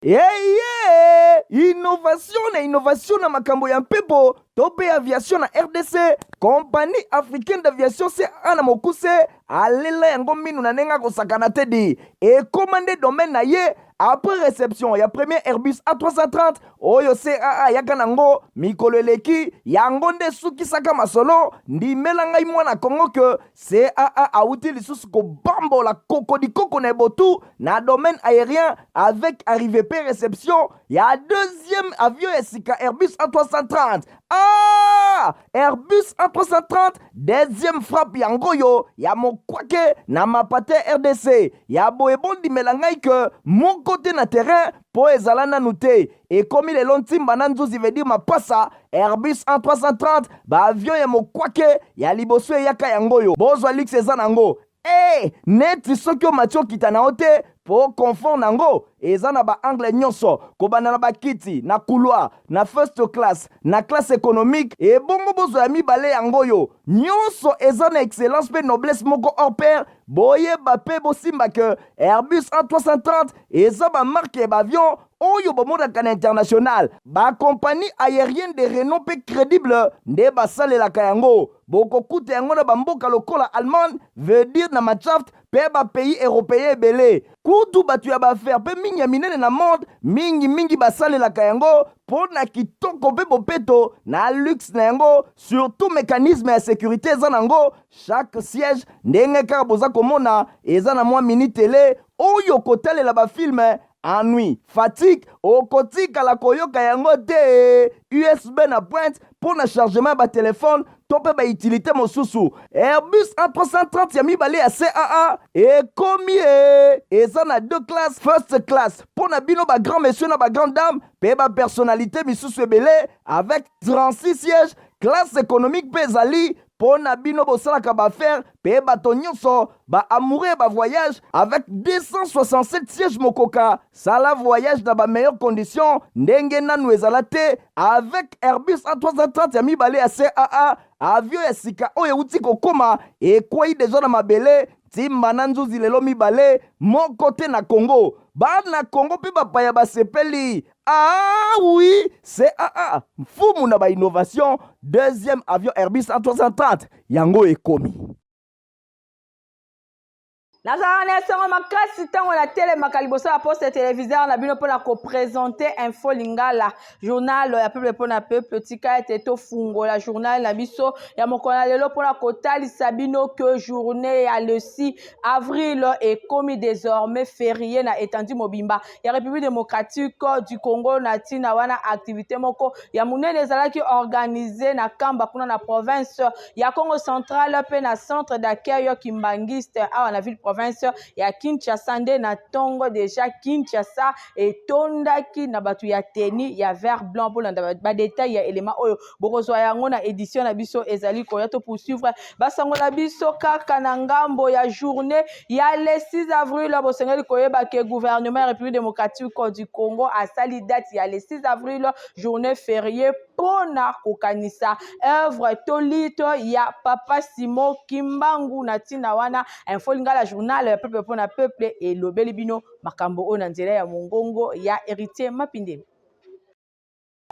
Eye! Innovation na innovation na makambo ya mpepo to mpe aviation na rdc, Compagnie africaine d'aviation CAA na mokuse alela yango minu na ndenge akosakana te di ekoma nde domaine na ye après reception ya premier Airbus A330 oyo CAA ayaka nango mikolo eleki, yango nde esukisaka masolo. Ndimela ngai mwana Congo que CAA awuti lisusu kobambola kokodikoko na ebotu na domaine aérien avec arrivée pe reception ya deuxième avion ya sika Airbus A330. Ah! Airbus A330 deuxième frappe yango oyo ya mokwake na mapate RDC ya boye, bondimela ngai ke moko te na terrain mpo ezala nanu te. Ekomi lelo ntimba na nzuzi veut dire mapasa Airbus A330 ba avion ya mokwake ya liboso eyaka yango oyo, bozwa luxe eza nango e neti soki omati okita na yo te mpo confort nango eza na baangle nyonso, kobanda na bakiti na couloir, na first class, na classe économique. Ebongo bozwa ya mibale yango oyo, nyonso eza na excellence mpe noblesse moko hors pair. Boyeba mpe bosimba ke Airbus A330 eza bamarque ya baavion oyo bomonaka na international. Bacompagnie aérienne de renom mpe crédible nde basalelaka yango. Bokokuta yango na bamboka lokola Allemagne, veut dire na Mannschaft, mpe bapays européen ebele. Kutu bato ya baaffaire mpe mingi ya minene na monde mingimingi basalelaka yango mpo na kitoko mpe bopeto na luxe na yango, surtout mécanisme ya sécurité eza nango. Chaque siège, ndenge kaka boza komona, eza na mwa mini télé oyo kotalela bafilm. Ennui, fatigue okotikala koyoka yango te. USB na pointe mpo na chargement ya batelefone to mpe bautilité mosusu. Airbus A330 ya mibale ya CAA ekomi e eza na deux classes: first class mpo na bino bagrand monsieur na bagrand dame mpe bapersonnalité misusu ebele avec 36 sièges. Classe économique mpe ezali mpo na bino bosalaka baaffaire mpe bato nyonso baamoureux ya bavoyage avec 267 sièges. Mokoka sala voyage na bameilleure condition ndenge nanu ezala te avec Airbus A330 ya mibale ya CAA. Avion ya sika oyo euti kokóma, ekwei deja na mabele ntimba na nzuzi lelo mibale moko te na Congo. Bana Congo mpe bapaya basepeli. Ah oui, CAA, mfumu na bainnovation, deuxième avion Airbus A330 yango ekomi. Nazalaka na esengo makasi ntango natelemaka liboso ya poste téléviseur na bino mpona koprésenter Info Lingala, journal ya peuple mpona peuple. Tika ete tofungola journal na biso ya mokolo na lelo mpona kotalisa bino ke journée ya le 6 avril ekomi désormais férié na étendue mobimba ya République démocratique du Congo. Na ntina wana, activité moko ya monene ezalaki organisé na Kamba kuna na province ya Congo Central mpe na centre d'accueil kimbangiste awa na ville province ya Kinshasa. Nde na ntongo deja Kinshasa etondaki na bato ya tenue ya vert blanc. Bolanda badetail ya elema oyo, bokozwa yango na édition na biso ezali koya. To poursuivre basango na biso kaka na ngambo ya journée ya le 6 avril. Bosengeli koyeba ke gouvernement ya République démocratique du Congo asali date ya le 6 avril journée férié mpona kokanisa œuvre to lutte ya papa Simon Kimbangu. Na ntina wana, Info Lingala, journal ya peuple mpona peuple, elobeli bino makambo oyo na nzela ya mongongo ya Héritier Mapinde.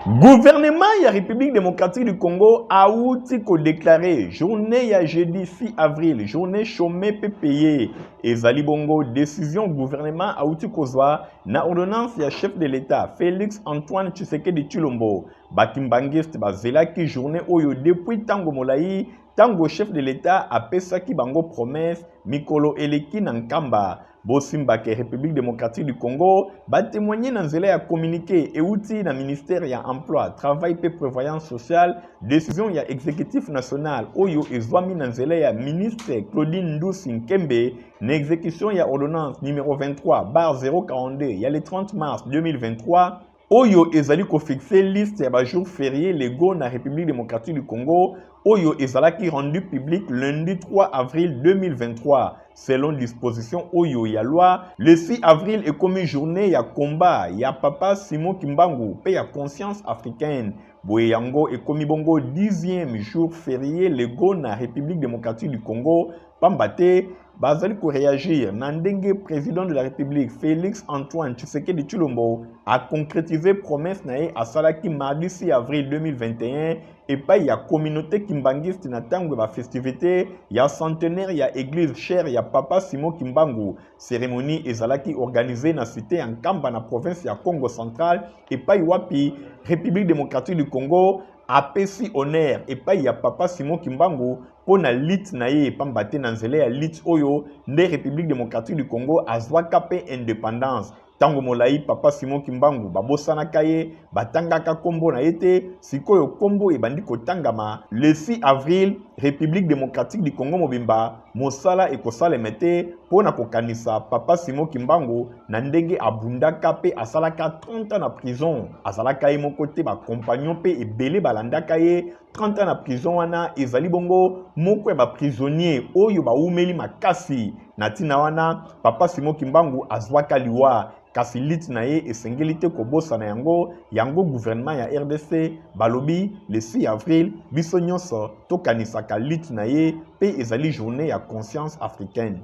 Gouvernement ya République démocratique du Congo auti kodéclarer journée ya jeudi 6 avril journée chômé mpe payé. Ezali bongo décision gouvernement auti kozwa na ordonnance ya chef de l'État Félix Antoine Tshisekedi Tshilombo. Bakimbangiste bazelaki journée oyo depuis ntango molai, ntango chef de l'État apesaki bango promesse mikolo eleki na Nkamba. Bosimbake République démocratique du Congo batémoigne na nzela ya communiqué euti na ministère ya Emploi, Travail mpe Prévoyance sociale, décision ya exécutif national oyo ezwami na nzela ya ministre Claudine Ndusi Nkembe na exécution ya ordonnance numéro 23/042 ya le 30 mars 2023 oyo ezali kofixe liste ya bajour férié légaux na République démocratique du Congo, oyo ezalaki rendu public lundi 3 avril 2023. Selon disposition oyo ya loi, le 6 avril ekomi journée ya combat ya papa Simon Kimbangu mpe ya conscience africaine. Boye yango ekomi bongo 10e jour férié légaux na République démocratique du Congo, pamba te bazali koreagir na ndenge président de la République Félix Antoine Tshisekedi Tshilombo a concrétisé promesse na ye asalaki mardi 6 avril 2021 epai ya communauté kimbanguiste na ntango ya bafestivité ya centenaire ya église chère ya Papa Simon Kimbangu. Cérémonie ezalaki organisée na cité ya Nkamba na province ya Congo central, epai wapi République démocratique du Congo apesi honneur epai ya Papa Simon Kimbangu mpo na lutte na ye, pamba te na nzela ya lutte oyo nde République démocratique du Congo azwaka mpe indépendance. Ntango molai Papa Simon Kimbangu babosanaka ye, batangaka nkombo na ye te. Sikoyo nkombo ebandi kotangama le 6 avril, République démocratique du Congo mobimba mosala ekosalema te mpo na kokanisa Papa Simon Kimbangu na ndenge abundaka mpe asalaka 30 ans na prison. Azalaka ye moko te, bacompagnon mpe ebele balandaka ye 30 ans na prison. Wana ezali bongo moko ya baprisonnier oyo bawumeli makasi. Na ntina wana Papa Simon Kimbangu azwaka liwa, kasi lutte na ye esengeli te kobosana yango. Yango gouvernement ya RDC balobi le 6 avril biso nyonso tokanisaka lutte na ye, mpe ezali journée ya conscience africaine.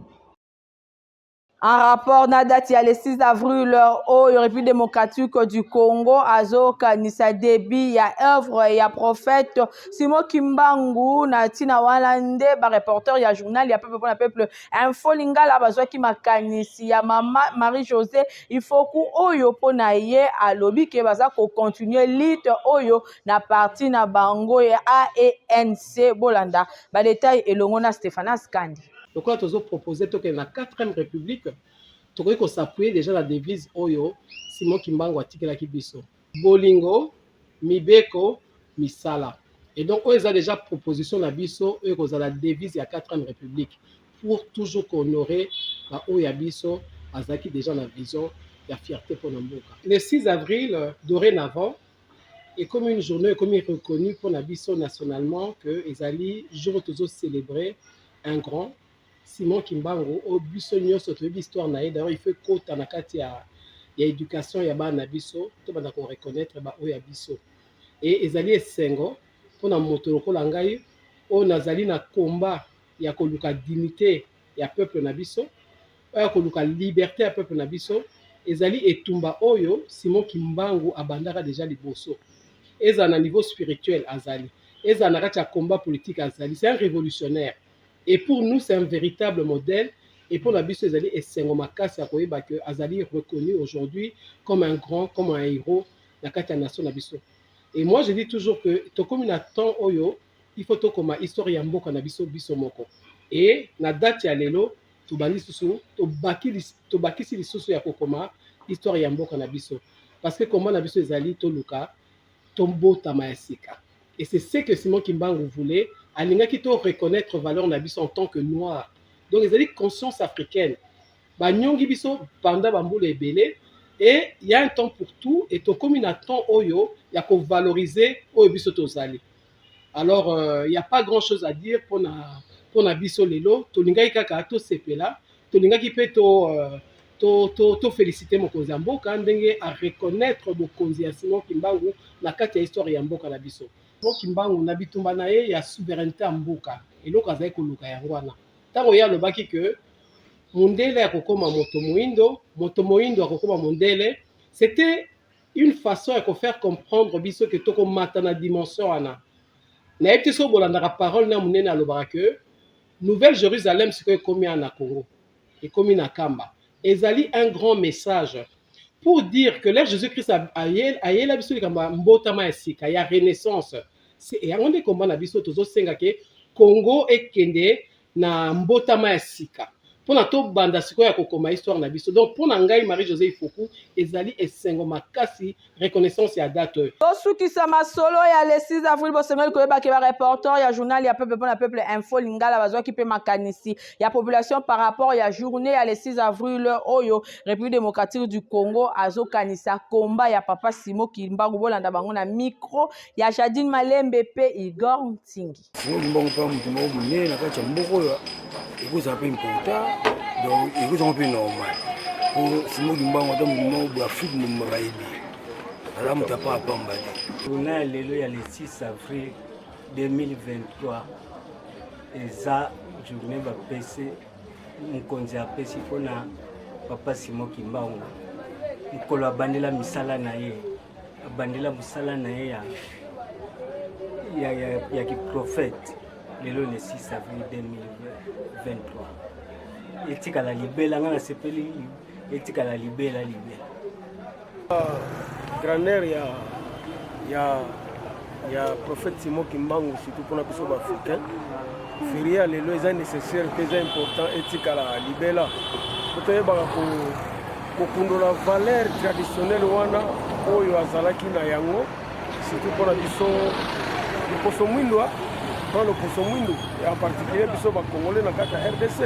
En rapport na date ya le 6 avril oyo République démocratique du Congo azokanisa début ya œuvre ya prophète Simon Kimbangu, na ntina wana nde bareporter ya journal ya peuple mpona peuple Info Lingala bazwaki makanisi ya mama Marie José Ifoku, oyo mpo na ye alobi ke baza kocontinue lutte oyo na parti na bango ya ANC. Bolanda badetail elongo na Stéphanas Kandi. Lokola tozopropose tokende na 4e République, tokoki kos'appuyer déjà na devise oyo Simon Kimbangu atikelaki biso: bolingo, mibeko, misala. Et donc oyo eza déjà proposition na biso oyo ekozala devise ya 4e République, pour toujours kohonorer baoyo ya biso bazalaki déjà na vision ya fierté mpona mboka. Le 6 avril, dorénavant, ekomi une journée ekomi reconnue mpona biso nationalement que ezali jour tozocélébrer un grand Simon Kimbangu, oyo biso nyonso toyebi histoire na ye. D'ailleurs, il faut ekota na kati ya éducation ya bana na biso, tobanda koreconnaître baoyo ya biso. E ezali esengo mpona moto lokola ngai oyo nazali na combat ya koluka dignité ya peuple na biso, oyo ya koluka liberté ya peuple na biso. Ezali etumba oyo Simon Kimbangu abandaka déjà liboso. Ezala na niveau spirituel, azali, ezala na kati ya combat politique, azali. C'est un révolutionnaire et pour nous, c'est un véritable modèle. Et pour na biso, ezali esengo makasi ya koyeba ke azali reconnu aujourd'hui comme un grand, comme un héros na kati ya nation na biso. Et moi, je dis toujours que tokomi na temps oyo il faut tokoma histoire ya mboka na biso, biso moko. Et na date ya lelo, tobandi lisusu, tobakisi lisusu ya kokoma histoire ya mboka na biso, parce que komba na biso ezali toluka tobotama ya sika. Et c'est ce que Simon Kimbangu voulait. Alingaki to reconnaître valeur na biso en tant que noir. Donc ezali conscience africaine. Banyongi biso pendant bambula ebele et il y a un temps pour tout, et tokomi na temps oyo ya kovaloriser oyo biso tozali. Alors il y a pas grand chose à dire mpona biso lelo. Tolingaki kaka tosepela, tolingaki mpe to to féliciter mokonzi ya mboka ndenge areconnaître bokonzi ya Simon Kimbangu na kati ya histoire ya mboka na biso. Simon Kimbangu, na bitumba na ye ya souveraineté ya mboka, eloko azali koluka yango wana. Ntango ye alobaki ke mondele akokóma moto moyindo, moto moyindo akokóma mondele, c'était une façon ya kofaire comprendre biso ke tokomata na dimension wana. Nayebi te soki bolandaka parole na monene, alobaka ke Nouvelle Jérusalem sikoyo ekómi wana na Congo, ekómi na Kamba. Ezali un grand message pour dire que l'ère Jésus Christ ayela biso likambo ya mbotama ya sika, ya renaissance. Yango nde komba na biso. Tozosenga ke Congo ekende na mbotama ya sika mpona tobanda sikoyo ya kokoma histoire na biso. Donc mpo na ngai, Marie José Ifoku, ezali esengo makasi, reconnaissance ya date oyo. Tosukisa masolo ya le 6 avril. Bosengeli koyebaki bareporter ya journal ya peuple mpona peuple Info Lingala bazwaki mpe makanisi ya population par rapport ya journée ya le 6 avril oyo République démocratique du Congo azokanisa komba ya Papa Simo Kimbangu. Bolanda bango na micro ya Jadine Malembe mpe Igor Ntingi. Simon Kimbangu mpe moto moko monene na kati ya mboka oyo, ekozala mpe important, donc ekozala mpe normal po Simon Kimbangu ata moto moko boye, Afrique mobimba bayebi, aza moto apa apamba te. Journée ya lelo ya le 6 avril 2023 eza journée bapesi. Mokonzi apesi mpona Papa Simon Kimbangu mokolo abandela misala na ye, abandela mosala na ye ya kiprofete lelo le 6 avril 2023 etikala libela. Ngai nasepeli, etikala libela libela. Grandeur ya prophète Simon Kimbangu, surtout mpona biso baafricain, férié ya lelo eza nécessaire mpe eza important etikala libela, po toyebaka kokundola valeur traditionnelle wana oyo azalaki na yango, surtout mpona biso loposo mwindo, mpona loposo mwindu, en particulier biso bacongolais na kati ya RDC,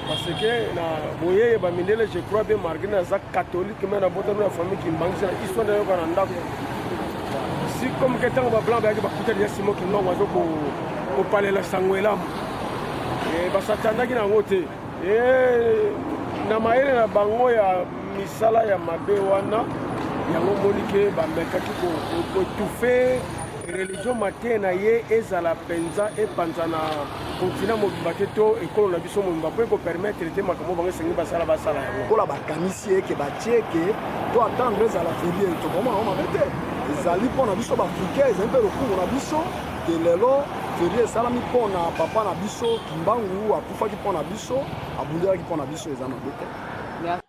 parce que na boyeye bamindele, je crois bien, malgré naza catholique, mais nabotami na famille kimbangisi, na histoire nayoka na ndako si comme que ntango bablanc bayaki, bakuta deja Simon Kimbangu azo kopalela sango elamu. Basatandaki na yango te na mayele na bango ya misala ya mabe wana. Yango moni ke bamekaki koétouffer religion mate na ye ezala mpenza epanza na continent mobimba te to ekolo na biso mobimba, mpo ekopermettre te makambo bango esengi basala, basala yango. Lokola bakanisi eke batie ke to attendre ezala férié, tokomona yango mabe te. Ezali mpo na biso baafricain, ezali mpe lokumu na biso ke lelo férié esalami mpo na papa na biso Kimbangu. Akufaki mpo na biso, abundelaki mpo na biso, eza mabe te.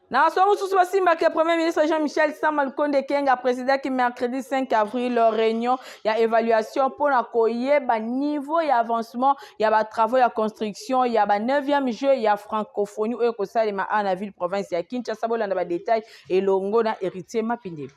Na masolo mosusu, basimbaki Premier ministre Jean-Michel Sama Lukonde Kenga présidaki mercredi 5 avril réunion ya évaluation mpona koyeba niveau ya avancement ya batravaux ya construction ya ba 9e jeu ya francophonie oyo ekosalema awa na ville province ya Kinshasa. Bolanda badetail elongo na Héritier Mapindeli.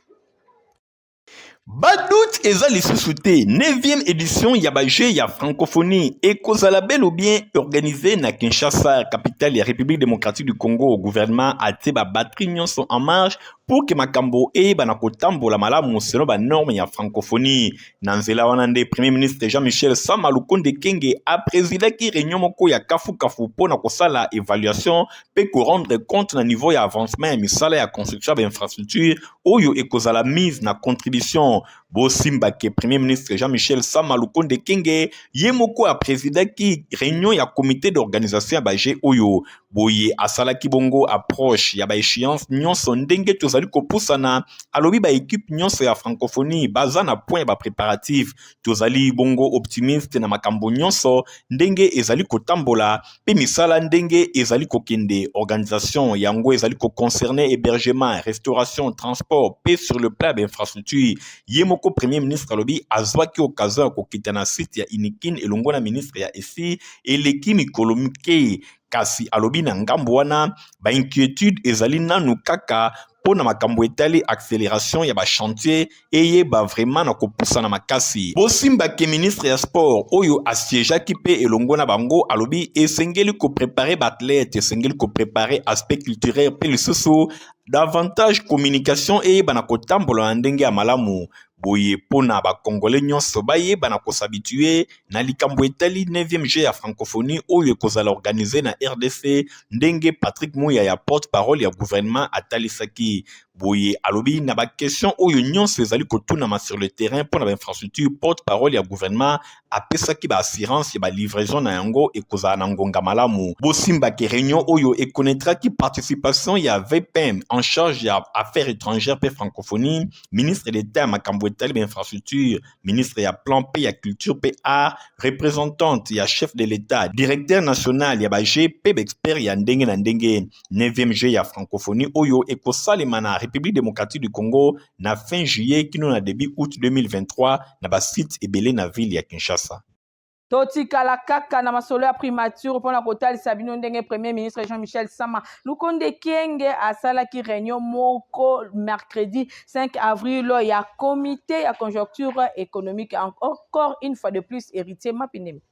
Badoute eza lisusu te, 9e édition ya bajeux ya francophonie ekozala bel ou bien organisé na Kinshasa, capitale ya République démocratique du Congo. Gouvernement atie babatterie nyonso en marche pour ke makambo eyebana kotambola malamu selon banorme ya francophonie. Na nzela wana nde Premier ministre Jean-Michel Sama Lukonde Kenge aprésidaki réunion moko ya kafukafu mpo na kosala évaluation mpe korendre compte na niveau ya avancement ya misala ya construction ya bainfrastructure oyo ekozala mise na contribution. Bosimbake Premier ministre Jean-Michel Sama Lukonde Kenge ye moko aprésidaki réunion ya comité d'organisation ya bajeux oyo. Boye asalaki bongo approche ya baéchéance nyonso ndenge tozali kopusana. Alobi baéquipe nyonso ya francophonie baza na point ya bapréparatif. Tozali bongo optimiste na makambo nyonso ndenge ezali kotambola mpe misala ndenge ezali kokende. Organisation yango ezali koconcerne hébergement, restauration, transport mpe sur le plan ya bainfrastructure. Ye moko Premier ministre alobi azwaki occasion ya kokita na site ya Unikin elongo na ministre ya esi eleki mikolo mike, kasi alobi na ngambo wana bainquiétude ezali nanu kaka mpo na makambo etali accélération ya bachantier eyeba vraiment na kopusana makasi. Bosimbake ministre ya sport oyo asiégeaki mpe elongo na bango alobi esengeli koprépare baathlète, esengeli koprépare aspect culturel mpe lisusu davantage communication eyeba na kotambola na ndenge ya malamu. Boye mpona bakongole nyonso bayeba na kos'habituer na likambo etali 9e jeu ya francophonie oyo ekozala organisé na RDC, ndenge Patrick Muya ya porte parole ya gouvernement atalisaki. Boye alobi na baquestion oyo nyonso ezali kotunama sur le terrain mpo na bainfrastructure, porte parole ya gouvernement apesaki baassurance ya balivraison na yango ekozala na ngonga malamu. Bosimbaki réunion oyo ekonnaîtraki participation ya VPM en charge ya affaires étrangères mpe francophonie, ministre d'État ya makambo etali bainfrastructure, ministre ya plan mpe ya culture mpe art, représentante ya chef de l'État, directeur national ya bajeux mpe baexpert ya ndenge na ndenge. 9e jeu ya francophonie oyo ekosalema na République démocratique du Congo na fin juillet kino na début août 2023 na basite ebele na ville ya Kinshasa. Totikala kaka na masolo ya primature mpona kotalisa bino ndenge Premier ministre Jean-Michel Sama Lukonde Kienge asalaki réunion moko mercredi 5 avril ya comité ya conjoncture économique. Encore une fois de plus, Héritier Mapindemi.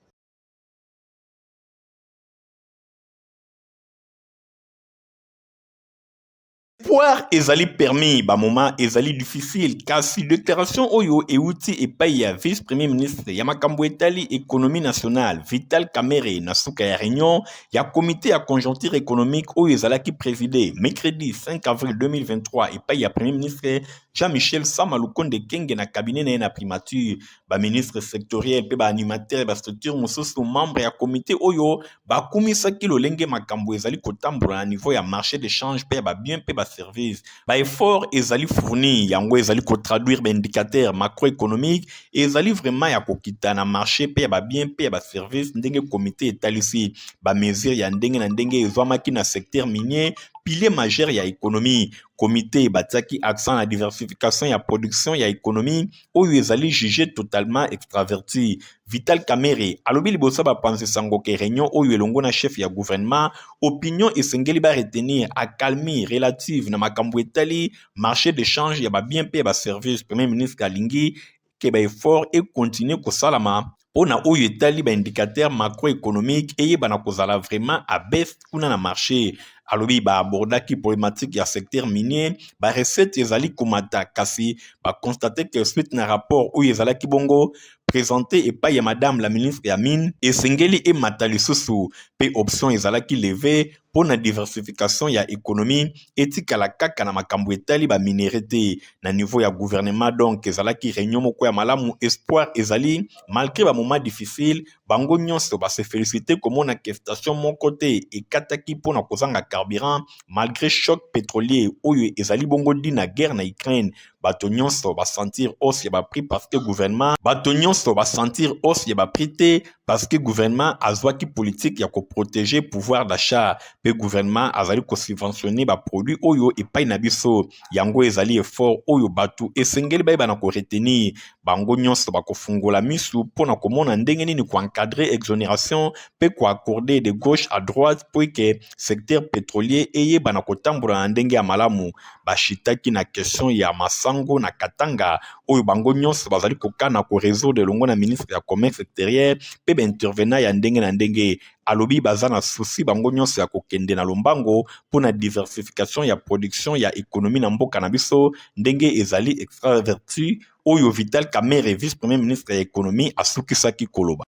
Espoir ezali permis, bamoma ezali difficile, kasi déclaration oyo euti epai ya vice premier ministre ya makambo etali économie nationale, Vital Kamerhe, na suka ya réunion ya comité ya conjoncture économique oyo ezalaki présidé mercredi 5 avril 2023 epai ya Premier ministre. Jean-Michel Sama Lukonde Kenge na cabinet na ye na primature, ba ministres sectoriels mpe ba animateurs ya ba structures mosusu membre ya comite oyo bakumisaki lolenge makambo ezali kotambola na niveau ya marché d'échange mpe ya ba biens mpe ba services. Ba efforts ezali fourni, yango ezali ko traduire ba indicateurs macroeconomiques ezali vraiment ya kokita na marché mpe ya ba biens mpe ya ba services ndenge comite etalisi. Ba mesures ya ndenge na ndenge ezwamaki na secteur minier, pilier majeur ya economie. Comite batiaki accent na diversification ya production ya economie oyo ezali juge totalement extraverti. Vital Kamerhe alobi liboso ya bapanzi sango ke reunion oyo elongo na chef ya gouvernement, opinion esengeli ba retenir accalmie relative na makambo etali marché d'échange ya ba biens mpe ya ba services. Premier ministre alingi ke ba effort e continuer kosalama mpo na oyo etali ba indicateurs macroeconomiques eyebana kozala vraiment à baisse kuna na marché. Alobi ba abordaki problématique ya secteur minier, ba recettes ezali komata kasi ba constater que suite na rapport oyo ezalaki bongo présente epai ya madame la ministre ya mine esengeli emata lisusu mpe option ezalaki leve mpo na diversification ya economie etikala kaka na makambo etali ba minerais te na niveau ya gouvernement. Donc ezalaki réunion moko ya malamu, espoir ezali malgré ba moments difficiles. Bango nyonso ba se féliciter komona ke station moko te ekataki mpo na kozanga carburant malgré choc pétrolier oyo ezali bongo di na guerre na Ukraine. Bato nyonso ba sentir hausse ya ba prix parce que gouvernement, bato nyonso ba sentir hausse ya ba prix te parce que gouvernement azwaki politique ya koprotéger pouvoir d'achat mpe gouvernement azali kosubventionner ba produits oyo epai na biso. Yango ezali effort oyo bato esengeli bayeba na koretenir. Bango nyonso bakofungola misu mpo na komona ndenge nini koencadrer exonération mpe koaccorder de gauche à droite mpo eke secteur pétrolier eyeba na kotambola na ndenge ya malamu. Bashitaki na question ya masango na Katanga oyo bango nyonso bazali kokana koresoudre elongo na ministre ya commerce extérieur mpe baintervenant ya ndenge na ndenge. Alobi baza na souci bango nyonso ya kokende na lombango mpo na diversification ya production ya économie na mboka na biso ndenge ezali extraverti oyo Vital Kamerhe, vice-premier ministre ya économie, asukisaki koloba.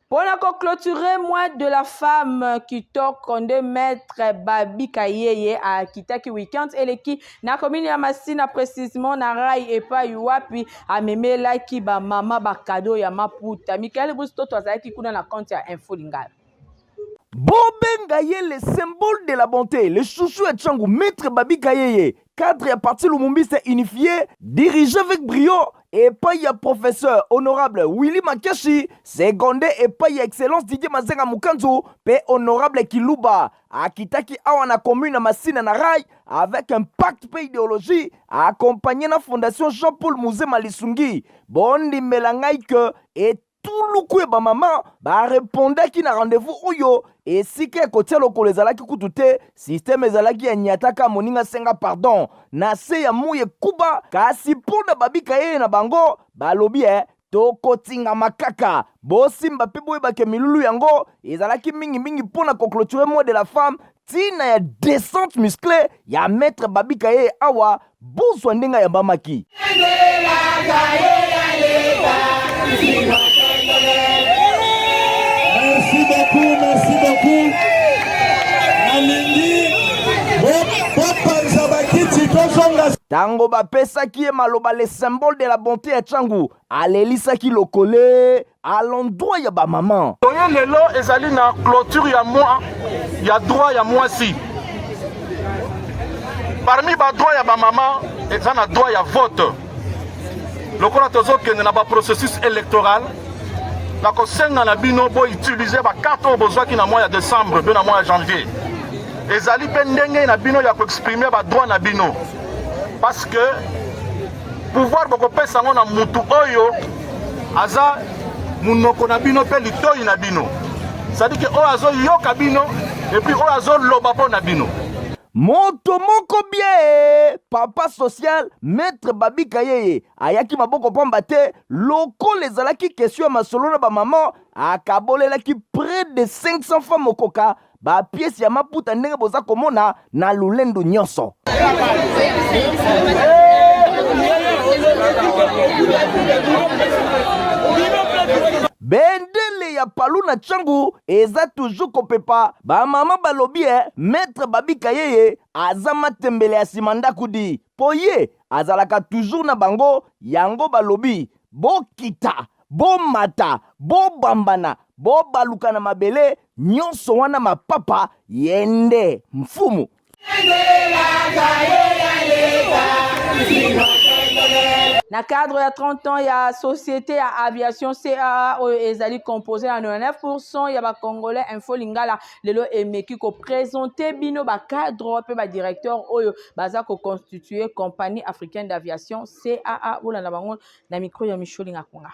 Mpo na koclôturer mois de la femme kitoko nde maître Babi Kayeye akitaki weekend eleki na commune ya Masina, précisément na Rai, epai wapi amemelaki bamama bacadeaux ya maputa. Michael Bustoto azalaki kuna na compte ya Info Lingala. Bobenga ye le symbole de la bonté, le chouchou ya Tshangu, maître Babi Kayeye, cadre ya parti lumumbiste unifié, dirigé avec brio epai ya professeur honorable Willy Makeshi, secondé epai ya excellence Didier Mazenga Mukanzu mpe honorable Kiluba. Akitaki awa na commune ya Masina na Rai avec impact mpe idéologie, accompagné na fondation Jean-Paul Muzema Lisungi. Bondimela ngai ke etuluku ya bamama barepondaki na rendez-vous oyo. Esika ekotia lokolo ezalaki kutu te, système ezalaki ya nyataka moninga senga pardon na se ya moi ekuba. Kasi mpo na babika ye na bango balobi e tokotingama kaka bosimba mpe boyebake milulu yango ezalaki mingimingi mpo na koclôturer mois de la femme. Ntina ya descente musclée ya maître Babika ye awa, bozwa ndenge ayambamaki. Merci beaucoup, merci beaucoup. Nalingi bopanza bakiti, tozonga. Ntango bapesaki ye maloba, le symbole de la bonté ya Tshangu alelisaki lokole à l'endroit ya bamama. Toye lelo ezali na clôture ya mois ya droit ya mwasi. Parmi badroit ya bamama eza na droit ya vote. Lokola tozokende na baprocessus électoral, nakosenga na bino boutiliser bacarte oyo bozwaki na mois ya décembre mpe na mois ya janvier. Ezali mpe ndenge na bino ya koexprimer badroit na bino, parce que pouvoir bokopesa yango na mutu oyo aza munoko na bino mpe litoi na bino, c'est-à-dire que oyo azoyoka bino et puis oyo azoloba mpo na bino. Moto moko bien, papa social maître Babika yeye ayaki maboko pamba te. Lokola ezalaki question ya masolo na bamama, akabolelaki près de 500 femmes okoka bapièces ya maputa ndenge boza komona na lolendo nyonso. Bendele ya palu. Palu na Tshangu eza toujours kopepa. Ba mama balobi eh, Maitre Babi Kayeye aza matembele ya sima ndaku di, po ye azalaka toujours na bango, yango balobi bokita, bomata, bobambana, bobaluka na mabele, nyonso wana mapapa ye nde mfumu. Na cadre ya 30 ans ya société ya aviation CAA oyo ezali composé na 99% ya ba congolais, Info Lingala lelo emeki ko présenter bino ba cadre pe ba directeur oyo baza ko constituer compagnie africaine d'aviation CAA. Bolanda bango na micro ya Michou Lingakunga.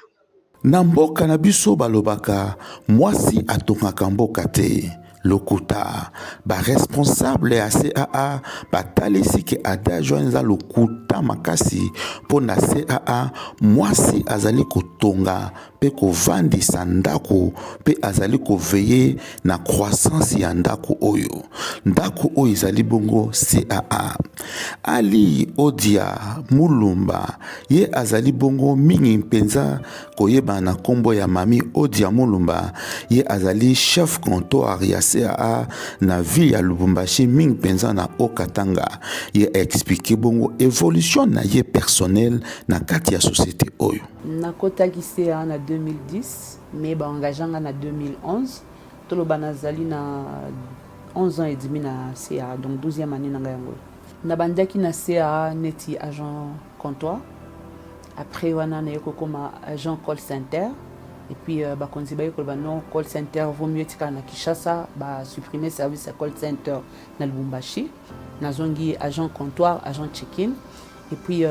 Na mboka na biso balobaka mwasi atongaka mboka te. Lokuta. Ba responsable ya CAA batalisi ke adage wana eza lokuta makasi mpo na CAA mwasi azali kotonga mpe kovandisa ndako mpe azali koveye na croissance ya ndako oyo. Ndako oyo ezali bongo CAA. Ali Odia Mulumba ye azali bongo mingi mpenza koyebana na nkombo ya Mami Odia Mulumba. Ye azali chef comptoir ya CAA na ville ya Lubumbashi, mingi mpenza na Haut-Katanga. Ye explique bongo evolution na ye personnel na kati ya société oyo. Nakotaki CAA na 2010 mais ba engagea nga na 2011, toloba nazali na 11 ans et demi na CAA, donc 12e année na ngai yango. Nabandaki na CAA neti agent comptoir, après wana naye kokoma agent call center et puis bakonzi baye koloba non, call center vaut mieux etikala na Kinshasa, ba supprimer service ya call center na Lubumbashi. Nazongi agent comptoir, agent check-in et puis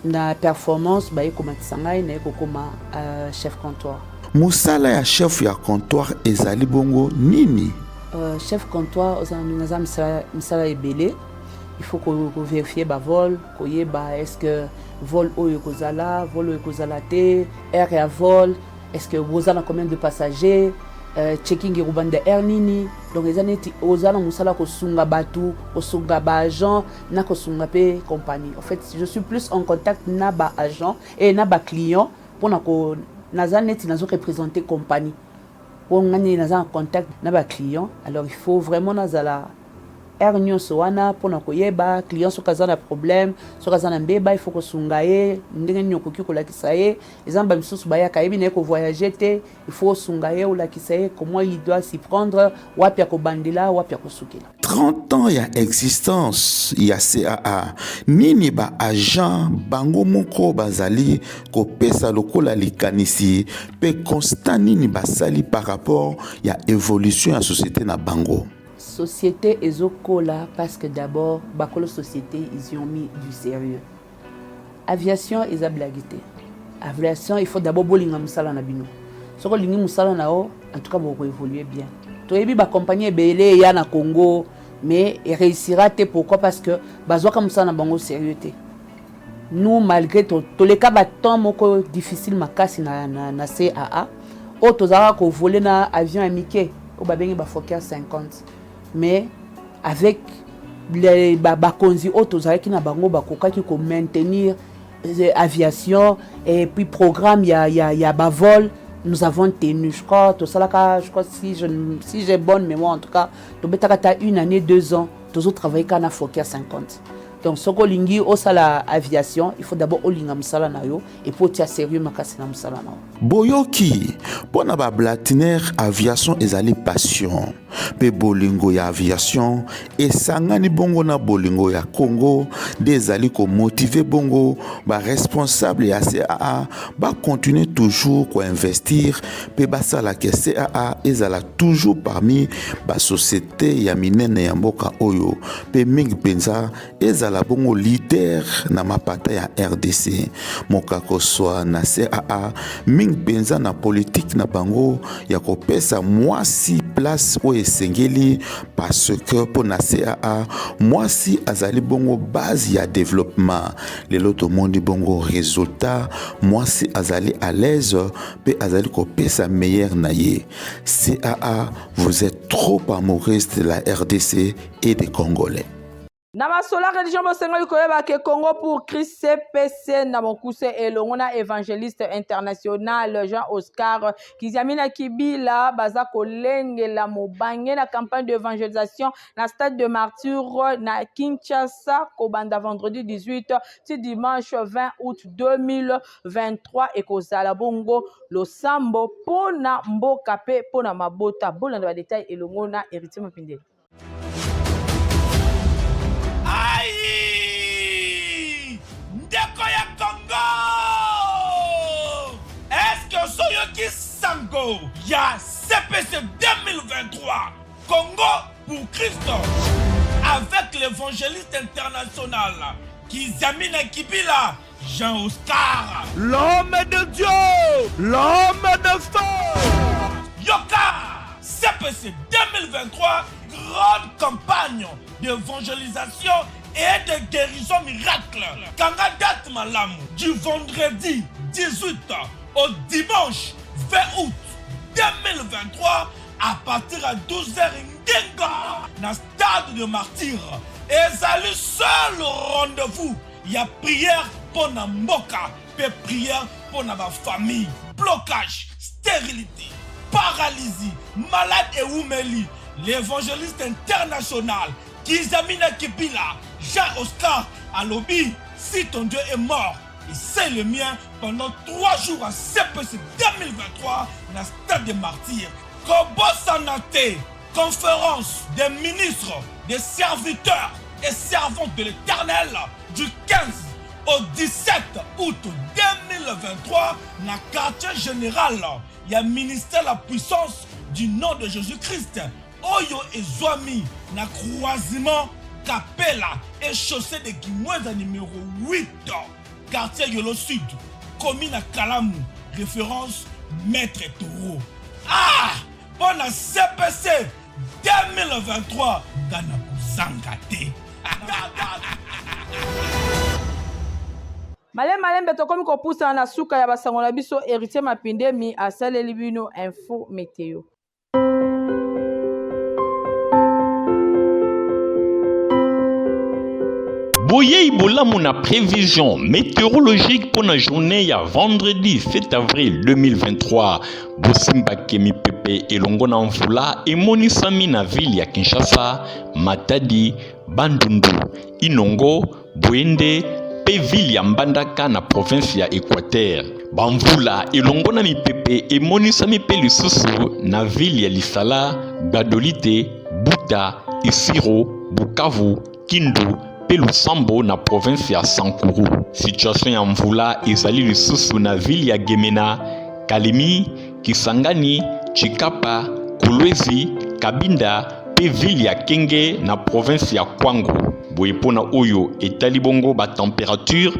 na performance baye komatisa ngai, naye kokoma chef comptoir. Mosala ya chef ya comptoir ezali bongo nini? Chef comptoir oza naza misala ebele. Il faut ko vérifier ba vol, koyeba est-ce que vol oyo ekozala, vol oyo ekozala te, heure ya vol, est-ce que boza na combien de passagers, checking ekobanda heure nini. Donc eza neti oza na mosala kosunga bato, kosunga ba agent na kosunga mpe compagnie. En fait, je suis plus en contact na ba agent et na ba client mpona ko naza neti nazo représenter compagnie mpo nga nini naza en contact na ba client. Alors il faut vraiment nazala heure nyonso wana mpona koyeba client soki aza na problème, soki aza na mbeba, il faut kosunga ye ndenge nini okoki kolakisa ye. Eza na bamisusu bayaka, ayebi na ye kovoyage te, il faut osunga ye, olakisa ye comment il doit s'y prendre, wapi akobandela, wapi akosukela. 30 ans ya existence ya CAA, nini ba agent bango moko bazali kopesa lokola likanisi mpe constat nini basali par rapport ya évolution ya société na bango? Société ezokola parce que d'abord bakolo société, ils y ont mis du sérieux. Aviation eza blague te. Aviation, il faut d'abord bolinga mosala na bino. Soki olingi mosala na yo, en tout cas bokoévolue bien. Toyebi bacompagnie ebele eya na Congo mais eréussira te. Pourquoi? Parce que bazwaka mosala na bango sérieux te. Nous, malgré toleka batemps moko difficile makasi na CAA oyo, tozalaka kovoler na avion ya mike oyo babengi baFokker 50, mais avec bakonzi oyo tozalaki na bango, bakokaki komaintenir aviation et puis programme ya bavol. Nous avons tenu, je crois tosalaka, je crois, si j'ai bonne mémoire, en tout cas tobetaka ta une année, 2 ans tozotravaille kaka na Fokker 50. Donc soki olingi osala aviation, il faut d'abord olinga mosala na yo et puis otia sérieux makasi na mosala na yo. Boyoki, mpo na bablatiner, aviation ezali passion mpe bolingo ya aviation esangani bongo na bolingo ya Congo nde ezali komotiver bongo baresponsable ya CAA bacontinue toujours koinvestir mpe basalaka CAA ezala toujours parmi basociété ya minene ya mboka oyo, mpe mingi mpenza ezala bongo leader na mapata ya RDC. Mokakoswa na CAA, mingi mpenza na politike na bango ya kopesa mwasi place oyo esengeli, parce que mpo na CAA mwasi azali bongo base ya développement. Lelo tomoni bongo résultat, mwasi azali à l'aise mpe azali kopesa meilleur na ye. CAA, vous êtes trop amoureuse de la RDC et des Congolais. Na masolo ya religion, bosengeli koyeba ke Congo pour Christ CPC na mokuse elongo na evangeliste international Jean Oscar Kiziamina Kibila baza kolengela mobange na campagne d'evangelisation na stade de martyr na Kinshasa kobanda vendredi 18 ti dimanche 20 août 2023. Ekozala bongo losambo mpo na mboka mpe mpo na mabota. Bolanda ba detail elongo na Héritier Mopindeli. Aïe! Ndeko ya Congo! Est-ce que soyoki sango ya CPC 2023 Congo pour Christ avec l'évangéliste international Kizamina Kibila Jean Oscar? L'homme de Dieu, l'homme de feu. Yoka CPC 2023, grande campagne d'évangélisation et de guérison miracle. Kanga date malamu du vendredi 18 au dimanche 20 août 2023 à partir à 12h ngenga na stade de martyr. Ezali seul rendez-vous ya prière mpo na mboka mpe prière mpo na bafamille. Blocage, stérilité, paralysie, malade ewumeli, l'évangéliste international Kizamina Kibila Jean Oscar alobi: si ton Dieu est mort, et c'est le mien, pendant 3 jours à CPC 2023 na stade de martyrs. Kobosana te, conférence des ministres, des serviteurs et servantes de l'Éternel du 15 au 17 août 2023 na quartier général ya ministère la puissance du nom de Jésus-Christ oyo ezwami na croisement Kapela et chaussée de Kimwenza numéro 8, quartier Yolo Sud, commune à Kalamu, référence Maître Taureau. Ah, mpo na CPC 2023 nga na kozanga te. Malembe malembe tokomi kopusana na suka ya basango na biso. Héritier Mapindemi asaleli bino info meteo. Boyei bolamu na prévision météorologique mpo na journée ya vendredi 7 avril 2023. Bosimbake mipepe elongo na mvula emonisami na ville ya Kinshasa, Matadi, Bandundu, Inongo, Boende mpe ville ya Mbandaka na province ya Equateur. Bamvula elongo na mipepe emonisami mpe lisusu na ville ya Lisala, Gbadolite, Buta, Isiro, Bukavu, Kindu mpe Lusambo na province ya Sankuru. Situation ya mvula ezali lisusu na ville ya Gemena, Kalemi, Kisangani, Tshikapa, Kolwezi, Kabinda mpe ville ya Kenge na province ya Kwango. Boye mpo na oyo etali bongo ba temperature,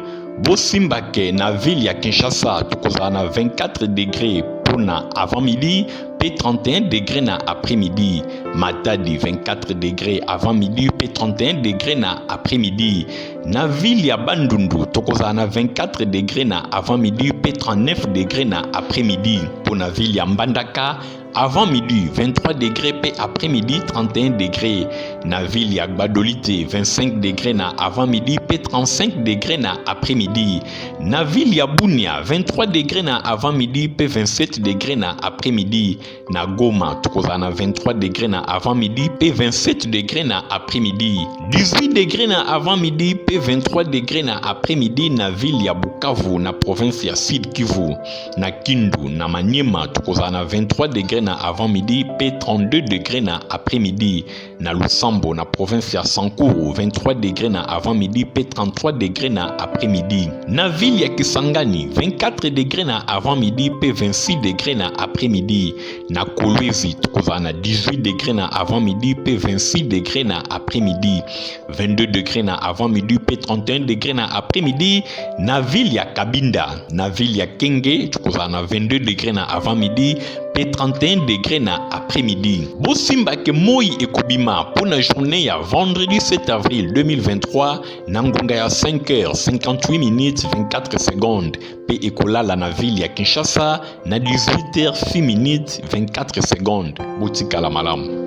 bosimba ke na ville ya Kinshasa tokozala na 24 degre mpo na avant midi mpe 31 degre na après midi. Matadi 24 degre avant midi mpe 31 degre na après midi. Na ville ya Bandundu tokozala na 24 degre na avant midi mpe 39 degre na après midi. Mpo na ville ya Mbandaka avant midi 23 degre mpe après midi 31 degre. Na ville ya Gbadolite 25 degre na avant midi mpe 35 degre na après midi. Na ville ya Bunia 23 degre na avant midi mpe 27 degre na après midi. Na Goma tokozala na 23 degre na avant midi mpe 27 degre na après midi. 18 degre na avant midi mpe 23 degre na après midi na ville ya Bukavu na province ya Sud Kivu. Na Kindu na Maniema tokozala na 23 degre na avant midi mpe 32 degre na après midi. Na Lusambo na province ya Sankuru 23 degre na avant midi mpe 33 degre na après midi. Na ville ya Kisangani 24 degre na avant midi mpe 26 degre na après midi. Na Kolwezi tokozala na 18 degre na avant midi mpe 26 degre na après midi. 22 degre na avant midi mpe 31 degre na après midi na ville ya Kabinda. Na ville ya Kenge tokozala na 22 degre na avant midi mpe 31 degre na après midi. Bosimba ke moi ekobima mpo na journée ya vendredi 7 avril 2023 na ngonga ya 5h58 minutes 24 secondes mpe ekolala na ville ya Kinshasa na 18h06 minutes 24 secondes. Botikala malamu.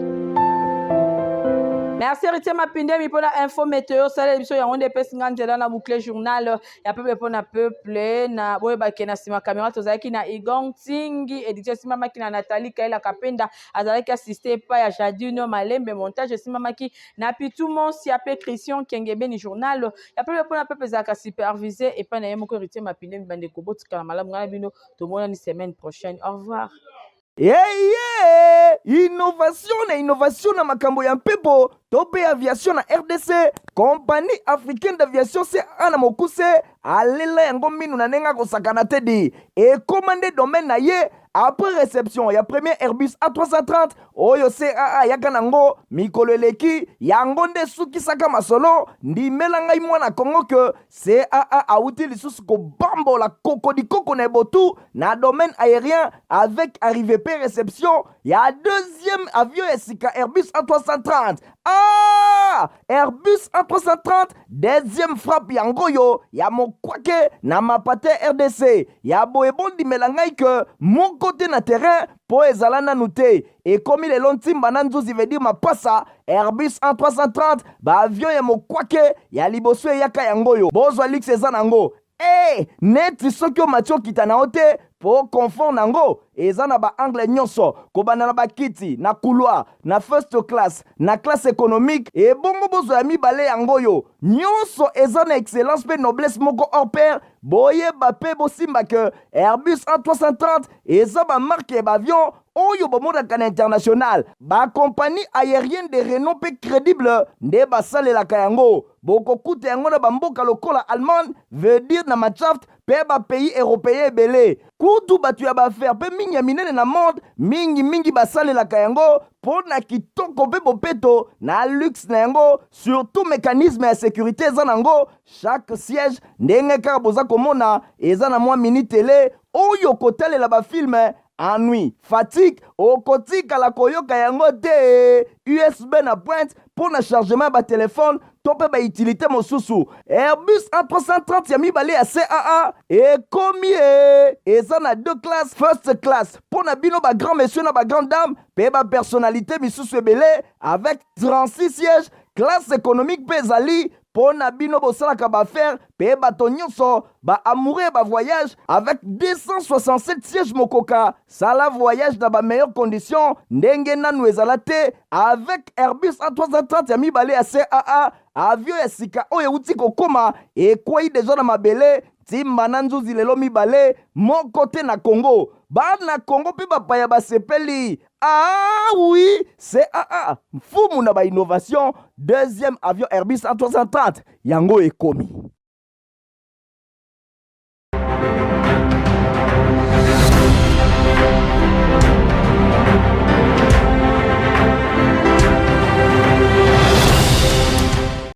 Merci Héritier Mapindemi mpo na info meteo osaleli biso yango nde epesi nga nzela na boucle journal ya peuple mpo na peuple na boyebake na nsima kamera tozalaki na Igong Tingi édition esimbamaki na Nathalie Kaila Kapenda azalaki assiste epai ya Jadino Malembe montage esimbamaki na Pitu Monsia mpe Christian Kengebeni journal ya peuple mpo na peuple ezalaka supervise epai na ye moko Héritier Mapindemi bandeko botikala malamu ngai na bino tomonani semaine prochaine au revoir. Eye innovation na innovation na makambo ya mpepo to mpe aviation na rdc compagnie africaine d'aviation ca na mokuse alela yango minu na ndenge akosakana te di ekoma nde domaine na ye après réception ya premier airbus a330 oyo caa ayaka nango mikolo eleki yango nde esukisaka masolo ndimela ngai mwana kongo ke CAA awuti lisusu kobambola kokodikoko na ebotu na domaine aérien avec arrivée pe réception ya deuxième avion ya sika Airbus A330. Ah! Airbus A330 deuxième frappe yango oyo ya mokwake na mapate RDC ya boye bondimela ngai ke moko te na terrain mpo ezala nanu te ekomi lelo ntimba na nzuzi veut dire mapasa Airbus A330 ba avion ya mokwake ya liboso eyaka yango oyo bozwa luxe eza nango e neti soki omati okita na yo te mpo confort nango eza na ba angle nyonso kobanda na bakiti na couloir na first class na classe économique ebongo bozwa ya mibale yango oyo nyonso eza na excellence mpe noblesse moko hors pair boyeba mpe bosimba ke Airbus A330 eza bamarke ya baavion oyo bomonaka na international bakompani aérienne de renom mpe crédible nde basalelaka yango bokokuta yango na bamboka lokola allemagne veut dire na machaft mpe bapays européen ebele kutu bato ya baaffaire mpe mingi ya minene na monde mingimingi basalelaka yango mpo na kitoko mpe bopeto na luxe na yango surtout mécanisme ya sécurité eza nango chaque siège ndenge kaka boza komona eza na mwa mini tele oyo kotalela bafilme ennui fatigue okotikala koyoka yango te usb na pointe mpo na chargement ya batelefone to mpe bautilité mosusu airbus a330 ya mibale ya caa ekomi e eza na deux classe first class mpo na bino bagrand monsieur na bagrand dame mpe bapersonnalité misusu ebele avec 36 sièges classe économique mpe ezali mpo na bino bosalaka baaffaire mpe bato nyonso baamoureux ya bavoyage avec 267 siège mokoka sala voyage na bameilleure condition ndenge nanu ezala te avec airbus a330 ya mibale ya caa avion ya sika oyo euti kokoma ekwei deja na mabele ntimba na nzuzi lelo mibale moko te na congo bana congo mpe bapaya basepeli Ah oui, CAA, mfumu na ba innovation, deuxième avion Airbus A330, yango ekomi.